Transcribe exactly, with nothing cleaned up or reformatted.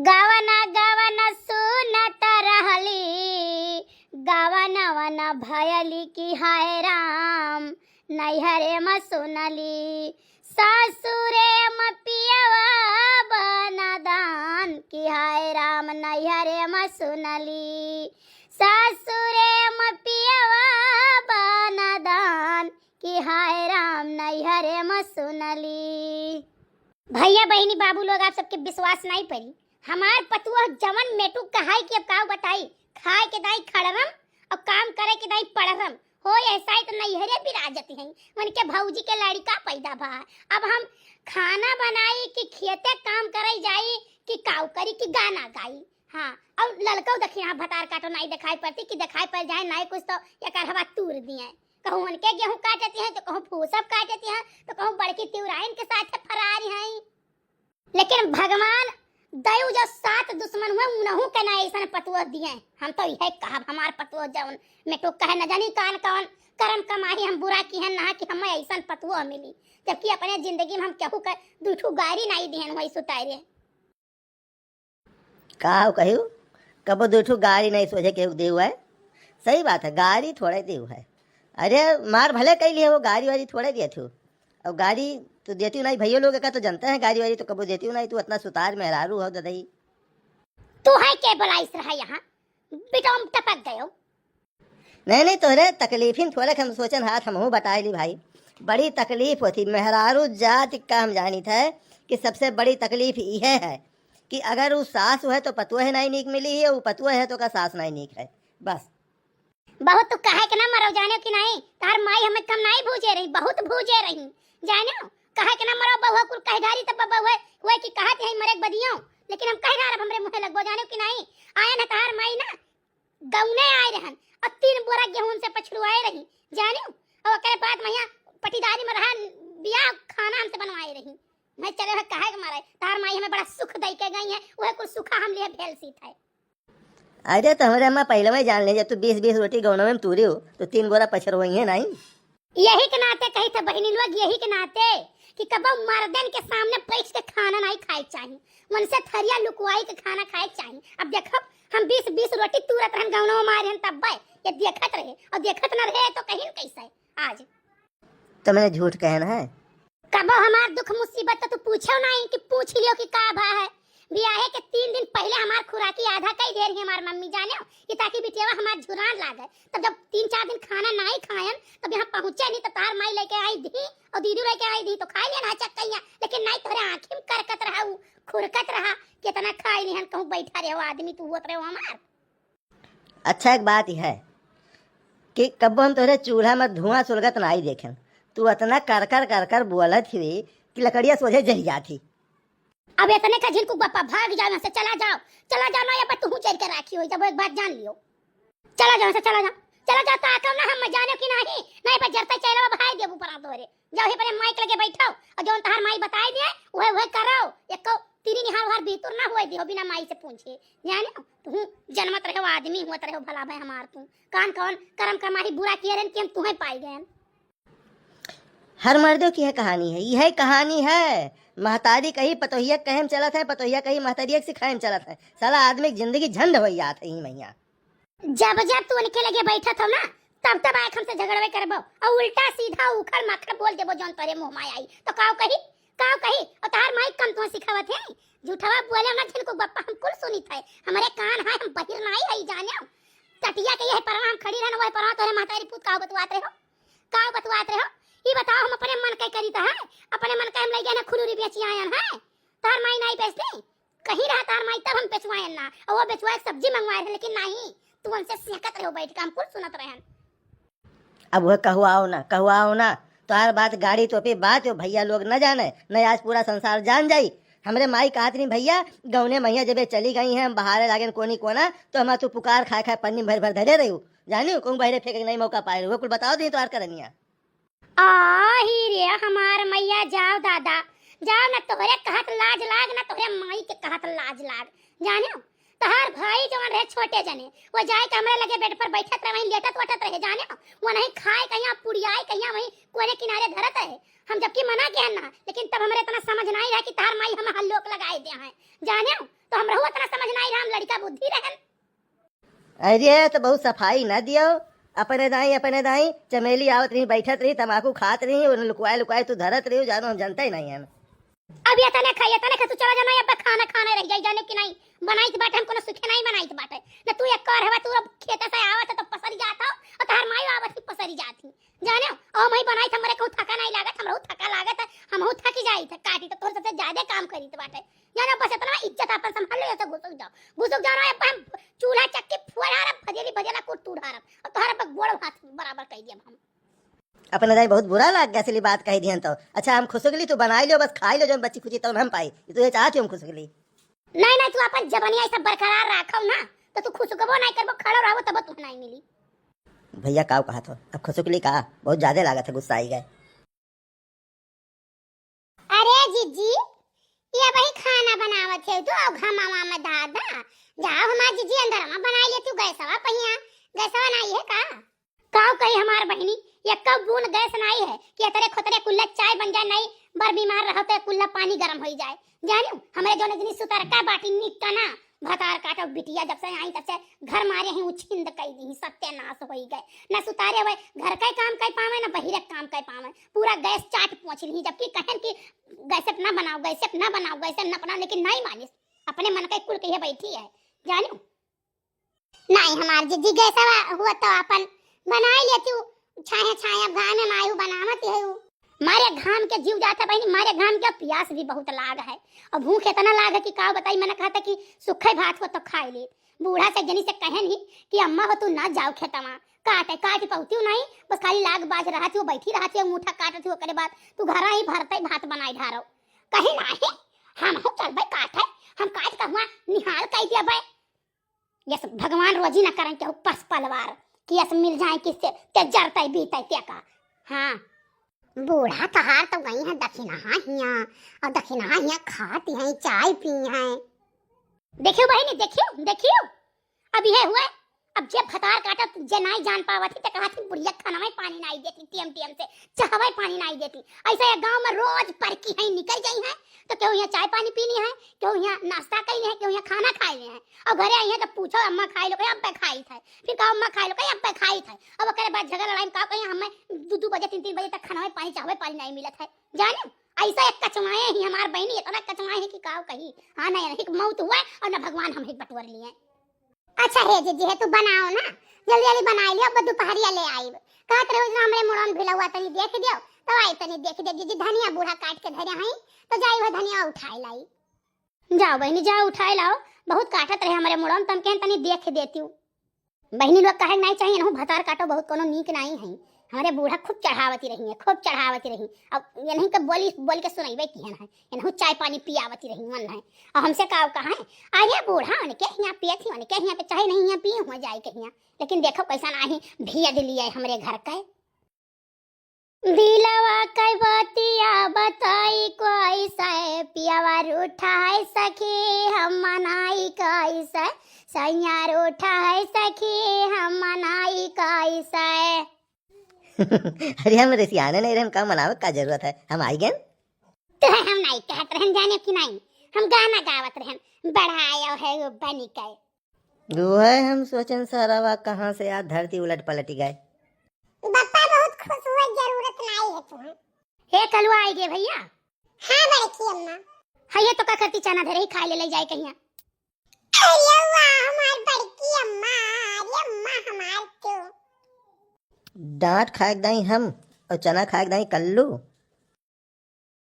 गवन गवन सुनत रहली, गवन वन भयली कि हाय राम, नैहरे म सुनली। सासुरे म पियवा बनादान कि हाय राम, नैहरे म सुनली। सासुरे म पियवा बनादान कि हाय राम, नैहरे म सुनली। भैया, बहिनी, बाबू लोग, आप सबके विश्वास नाहीं परी। हमार पतुआ जवन मेटू कहाई कि अब काऊ बताई, खाए के दाई खड़रम और काम करे के दाई पड़रम। हो ऐसा ही तो नैहरे बिराजत हैं, उनके भौजी के लड़का पैदा भा। अब हम खाना बनाई कि खेते काम करे जाई कि काऊ करी कि गाना गाई। हाँ, और लड़कऊ देखी यहाँ भतार काटो नाहीं दिखाई पड़ती कि दिखाई पड़ जाए नाहीं कुछ तो एकर हवा तूर दिए। कहूँ उनके गेहूँ काटती हैं तो कहूँ फूसब काटती हैं तो कहूँ बड़की तिउराइन के साथ फरारी हैं। लेकिन भगवान दयू जो सात दुश्मन हुए उनहू के ना ऐसन पतुआ दिए। हम तो यह कहब हमार पतुआ जौन मेटू कहे न जानी कान कौन करम कमाही हम बुरा की हैं ना कि हमें ऐसन पतुआ मिली, जबकि अपने जिंदगी में हम केहू के दू ठू गारी नाहीं दिहन वही सुतारे। का हो कहियो, कबो दू ठू गारी नाहीं सोझे केहू देऊ है। सही बात है, गारी थोड़े देऊ है। अरे मार भले कई लिए वो गारी वारी थोड़े दिए थू। और गारी तो देती नाहीं, भैया लोग का तो जानते हैं गारी वारी तो कबो देती नाहीं, तू इतना सुतार मेहरारू हो ददई। तू है के बुलाइस रहा यहाँ, बिटोम टपक गयो। नहीं नहीं, तोहरे तकलीफिन थोड़े हम सोचन हाथ हमहू बटाए ली भाई। बड़ी तकलीफ होती मेहरारू जाति का, हम जानित है कि सबसे बड़ी तकलीफ यह है कि अगर वो सास है तो पतुआ है नाहीं नीक मिली है, वो पतुआ है तो का सास नाहीं नीक है। बस। बहुत तू कहे के ना मरो, जाने कि नाहीं, तार माई हमें कम नाहीं भूजे रही, बहुत भूजे रही, जाने। कहे के ना मरो, बहुआ कुल कह डारी तब बहुआ हुए कि कहत यही मरे के बदियो, लेकिन हम कह डारब हमरे मुँहे लगबो, जाने कि नाहीं। आयन है तार माई ना, गौने आए रहन और तीन बोरा गेहूं से पछुआए रही, जाने। और ओकरे बाद मैया पटीदारी में रहा, बियाह खाना हमसे बनवाए रही। मैं चले है कहे के मारे, तार माई हमें बड़ा सुख दई के गई है, वह कुल सुखा हम लिए भेल सीत है। अरे तो हमरे अम्मा पहले में जान ले, जब तू बीस बीस रोटी गौनवे में तूरी हो, तो तीन बोरा पछरवई है नाहीं। यही के नाते कही थे बहिनी लोग, यही के नाते कि कबो मर्दन के सामने बैठ के खाना नाहीं खाए के चाही, उनसे थरिया लुकवाई के खाना खाए के चाही। अब देखो, हम बीस बीस रोटी तूरत रहन, गौनवा मारे हन, तब ये देखत रहे, और देखत न रहे तो कहीं कैसे आज। तो मैंने झूठ कहन है। कबो हमार दुख मुसीबत तो तू पूछो नाहीं कि पूछ लियो कि का भा है। बियाहे के तीन दिन पहले हमार खुराकी आधा कई दे रही हमार मम्मी, जाने, कि ताकि बिटियावा हमार झुरान लागे। तब जब तीन चार दिन खाना नाहीं खायन, तब यहाँ पहुँचे नहीं, तब तार माई लेके आई दी और दीदी लेके आई दी, तो खाई लिया ना चक्कैया। लेकिन नाहीं, तोहरे आँखी में करकत रहा, उ खुरकत रहा, कितना खाई लिहन, कहूँ बैठा रहो आदमी, तू होत रहो हमार। अच्छा, एक बात यह है कि कब्बो हम तोहरे चूल्हा में धुआं सुलगत नाई देखेन। तू अतना कर कर कर कर बोलत ही कि लकड़िया सोझे जल जात ही। अब इतने का झिनकू बापा, भाग जाओ यहाँ से, चला जाओ, चला जाओ ना, अब तू जल के राखी हो, जब एक बात जान लियो। चला जाओ यहाँ से, चला जाओ, चला जाओ, तो आकम ना हम जाने कि नहीं, नहीं पर जरता चला भाई देबू परा तोहरे। जाओ, हे परे माइक लगे बैठाओ, और जौन तहार माई बताई दिए, उहे, उहे करो। एको तीरी निहार उहार भीतर ना हुए दियो, बिना माई से पूछे। जाने, तू जनमत रहो, आदमी हुआ रहो, भला भाई हमार तू। कान कौन करम कमाही बुरा किए रहन कि हम तुहे पाई गए। हर मर्दों की यह कहानी है, यह कहानी है। महतारी कही पतोहिया कहे में चलत है, पतोहिया कही महतारी के सिखाए में चलत है। साला आदमी की जिंदगी झंड हो जात है ई मैया। जब जब तू उनके लगे बैठत हो ना, तब तब आए हमसे झगड़वे करबो, और उल्टा सीधा उखड़ माखड़ बोल देबो जौन तोरे मुंह में आई। तो काव कही, काव कही, और तहार माई कम तुहे सिखावत है? झूठवा बोले ना झिनकू बप्पा, हम कुल सुनित है, हमारे कान है, हम बहिर ना आई है जाने। टटिया के यह परवा हम खड़ी रहन, वह परवा तोरे महतारी पूत काव बतवात रहे हो, काव बतवात रहे हो? ई बताओ, हम अपने मन के करीत है, अपने मन के हम लई गए ना खुलूरी बेची आयन है, तहार माई नाई बेचती? कहीं रहा तार माई तब हम बेचवाएन ना, और वो बेचवाए सब्जी मंगवाए रहे, लेकिन नहीं, तू हमसे सेंकत रहो बैठ के, हम कुल सुनत रहन। अब वह कहुआओ ना, कहुआओ ना, तोहार बात गाड़ी तो पे बात हो, भैया लोग न जाने, न आज पूरा संसार जान जाई। हमरे माई कहत रही, "भैया, गौने मैया जबे चली गई हैं, हम बहारे लागेन कोनी कोना, तो हमार तू पुकार खाए खाए पन्नी भर भर धरे रही हो, जानी हो, कहूँ बहरे फेंके के नहीं मौका पाए रही हो, कुल बताओ दी तोहार करनिया।" आही रे हमार मैया, जाओ दादा, जाओ, ना तोहरे कहत लाज लाग, ना तोहरे माई के कहत लाज लाग। जाने हो, तहार भाई जवन रहे छोटे जने, वो जाए के हमरे लगे बेड पर बैठत रहे, वहीं लेटत वटत रहे, जाने हो? वो नहीं खाए कहिया, पुड़ियाए कहिया, वहीं कोने किनारे धरत रहे। हम जबकि मना किहे ना, लेकिन तब हमरे इतना समझ नाहीं रहा कि तहार माई हमें हल्लोक लगाए दे हैं, जाने हो? तो हमरहू इतना समझ नाहीं रहा, हम लड़का बुद्धि रहन। अरे, तो बहुत सफाई ना दियो, अपने दाई, अपने दाई, चमेली आवत रही, बैठत रही, तमाकू खात रही, उन्हें लुकवाए, लुकवाए तू धरत रही, जानो हम जनते ही नहीं हैं। अब ये तने खा, ये तने खा, तू चला जाना, अब खाना खाने रह जाई, जाने कि नहीं, बनाइत बाटे, हम कोनो सुखे नहीं बनाइत बाटे, न तू एक कर हवा, तू अब खेते से आवत है तो पसरी जात हो, और तहार माई आवत ही पसरी जात ही, जाने हो, और मैं बनाइत हमरे कहूँ थका नहीं लागत, हमरहू थका लागत है, हमहू थकी जाइत है, काटी तो तोर सबसे ज्यादा काम करीत बाटे, जाने, बस इतना इज्जत आपन संभाल लो, ऐसे घुसुक जाओ, घुसुक जाओ ना, अब हम चूल्हा चक्की फुआरब, भजेली भजेला कुल तूड़ारब, और तोहरा पे गोड़ हाथ बराबर कह दिया हम। अपने दाई बहुत बुरा लाग गया, असली बात कह दिहन तो। अच्छा, हम खुसुकली तू बनाई लो, बस खाई लो, जौन बची खुची तौन हम पाई। तू ये चाहत हो हम खुसुकली? नहीं, नहीं, तू अपन जबनिया ऐसा बरकरार रखो ना, तो तू खुसुकबो नहीं करबो, खड़ो रहबो तब तू नहीं मिली। भैया काव कहा तो, अब खुसुकली का बहुत ज्यादा लागत है, गुस्सा आई गए। अरे जीजी, ये वही खाना बनावत है तू, और घमावा में दादा, जाओ हमार जीजी अंदर में बनाई ले तू, गैसवा पहिया, गैसवा नहीं है का? काव कही हमार बहिनी, यक्का बून गैस नाई है कि अतरे खोतरे कुल्ला चाय बन जाए, नाई बर बीमार रहो तो कुल्ला पानी गरम होई जाए। जानियो, हमरे जौने जनी सुतरका बाटी निकना, भतार काटो बिटिया, जब से आई तब से घर मारे ही उछिंद कई दी, सत्यानाश होई गए। न सुतारे हुए घर का काम कर पावे, न बहिरे काम कर पावे, पूरा गैस चाट पोंछ ली, जबकि कहन कि गैसेट ना बनाओ, गैसेट ना बनाओ, गैसेट ना बनाओ, लेकिन नहीं मानिस, अपने मन के कुल कहिए बैठी है। जानियो, नाहीं, हमार जिज्जी गैसवा हुआ तो अपन बनाई लेती हूँ। छाया छाया अब घाम में मायू बनावत है उ। मारे घाम के जीव जाता बहिनी, मारे घाम के प्यास भी बहुत लाग है। और भूख इतना लाग है कि का बताई, मैंने कहा था कि सूखे भात हो तो खाए ले। बूढ़ा से जनी से कहन ही कि अम्मा हो तू ना जाओ खेतवा, काटे काट पौती नहीं, बस खाली लाग बाज रहती हो, बैठी रहती हो, अंगूठा काटती हो, ओकरे बाद तू घरा ही भरते भात बनाई ढारो। कहीं नाहीं, हम हो चलबे काटे, हम काट कहुआ निहाल कह दिया बे। यस भगवान रोजी ना करन केहू पस पलवार कि यस मिल जाए किससे, ते जरतै बीतै ते का। हाँ। बूढ़ा तहार तो गई है दखिनहा हिया, और दखिनहा हिया खाती हैं, चाय पी हैं। देखियो बहिनी, देखियो, देखियो, अब ये हुए, अब जे भतार काटत जे नाई जान पावत ही, ते कहत ही बुढ़िया खाना में पानी नाई देती, टीएम टीएम से चाहवे पानी नाई देती। ऐसा ये गांव में रोज परकी है, निकल गई है, तो केहू यहाँ चाय पानी पीनी है, केहू यहाँ नाश्ता कइले है, केहू यहाँ खाना खाइले है, और घरे आई है तो पूछो अम्मा खाई लो, कहे अब्बे खाई थे, फिर कहो अम्मा खाई लो, कहे अब्बे खाई थे, अब ओकरे बाद झगड़ा लड़ाई में का कही, हमें दो दो बजे तीन तीन बजे तक खाना में पानी चाहवे पानी नहीं मिलत है, जाने ऐसा एक कचवाए ही हमार बहिनी, इतना कचवाए है कि का कही। हाँ, नहीं, नहीं, मौत हुआ और ना भगवान हम ही बटोर लिए। अच्छा हे जीजी, हे तू बनाओ ना, जल्दी जल्दी बनाई लियो, अब दुपहरिया ले आइब। कहत रहो ना हमरे मुड़न भिलौआ तनी देख दियो, तो आई तनी देख दियो जीजी, धनिया बूढ़ा काट के धरे हई, तो जाई वह धनिया उठाए लाई। जाओ बहिनी, जाओ उठाए लाओ, बहुत काटत रहे हमरे मुड़न, तम कहन तनी देख देती हूँ। बहिनी लोग कहे नहीं चाहिए, इनहू भतार काटो बहुत कोनो नीक नहीं है। हमरे बूढ़ा खूब चढ़ावती रही है, खूब चढ़ावती रही। अब इनही के बोली, बोल के सुनैबे किहन है, इनहू चाय पानी पियावती रही मन है। और हमसे का कहा है, अरे बूढ़ा उनके हियाँ पिए थी, उनके हियाँ पे चाहे नहीं हियाँ पिए हुआ जाए के हियाँ, लेकिन देखो कैसा नाही भेद लिए हमरे घर के। दिलवा के बतिया बताई कैसे, पियावा रूठा है सखी, हम मनाई कैसे, सैया रूठा है सखी, हम मनाई कैसे। अरे हम रिसियाने नहीं रहन, का मनावे का जरूरत है, हम आई गए। तो हम नहीं कहत रहन जाने कि नहीं, हम गाना गावत रहन, बढ़ायो है वो बनी के। वो है हम सोचन सरवा कहाँ से आज धरती उलट पलट गए। बप्पा बहुत खुश हुआ, जरूरत नहीं है तुम्हें। हे कलुआ आई गे भैया। हाँ बड़की अम्मा। हाँ ये तो का करती चना धरे ही खाए ले ले जाए कहिया। अरे वाह हमार बड़की अम्मा, अरे अम्मा हमार तो। डांट खाए के दाई हम और चना खाए के दाई कल्लू।